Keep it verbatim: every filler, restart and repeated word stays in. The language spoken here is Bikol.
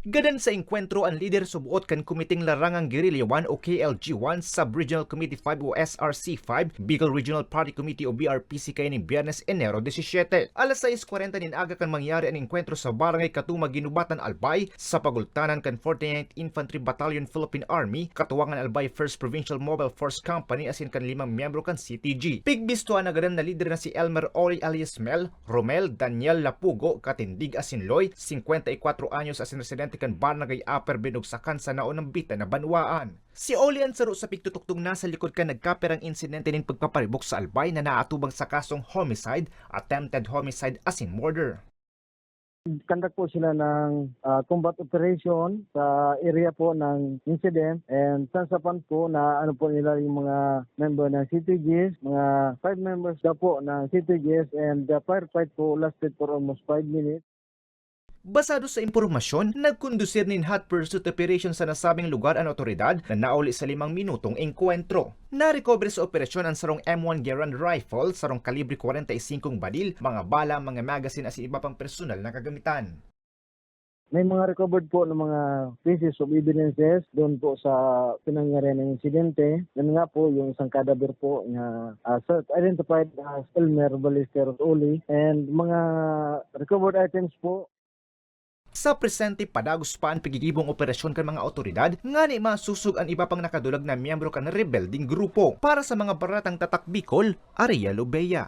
Gadan sa engkwentro an lider suboot kan Komiteng Larangang Guerrilla one o K L G one, Sub-Regional Committee five o S R C five, Bicol Regional Party Committee o B R P C kaining Biyernes, Enero disisiyete. Alas sais kwarenta nin aga kan mangyari an engkwentro sa Barangay Katuma, Guinobatan, Albay, sa pagultanan kan forty-ninth Infantry Battalion, Philippine Army, katuwang an Albay First Provincial Mobile Force Company asin kan limang miyembro kan C T G. Pigbistohan na gadan na lider na si Elmer Oli alias Mel, Romel Daniel Lapugo, katindig asin loy, singkwenta y kwatro anyos, asin residente kan Barangay Upper Binugsakan sa naunang bitan na banwaan. Si Oli an saro sa pigtutukdong nasa likod kan nagkaperang insidente nin pagpaparibok sa Albay na naatubang sa kasong homicide, attempted homicide, asin murder. Conduct po sila ng, ah, combat operation sa area po ng incident, and sansapan po na ano po nila yung mga member ng C T Gs, mga five members daw po ng C T Gs, and the firefight po lasted for almost five minutes. Basado sa impormasyon, nagkondusir nin hot pursuit operation sa nasabing lugar an otoridad na nauli sa limang minutong engkwentro. Narecover sa operasyon an sarong M one Garand rifle, sarong kalibre kwarenta y singkong baril, mga bala, mga magazine asin iba pang personal na kagamitan. May mga recovered po ng mga pieces of evidences doon po sa pinangyarihan ng insidente. Yan nga po, yung isang cadaver po na, ah, identified as Elmer Ballesteros Uli, and mga recovered items po. Sa presente, padagos pa an pigigibong operasyon kan mga awtoridad ngani masosog an iba pang nakadulag na miyembro kan rebeldeng grupo. Para sa mga baretang Tatak Bicol, Ariel Obeya.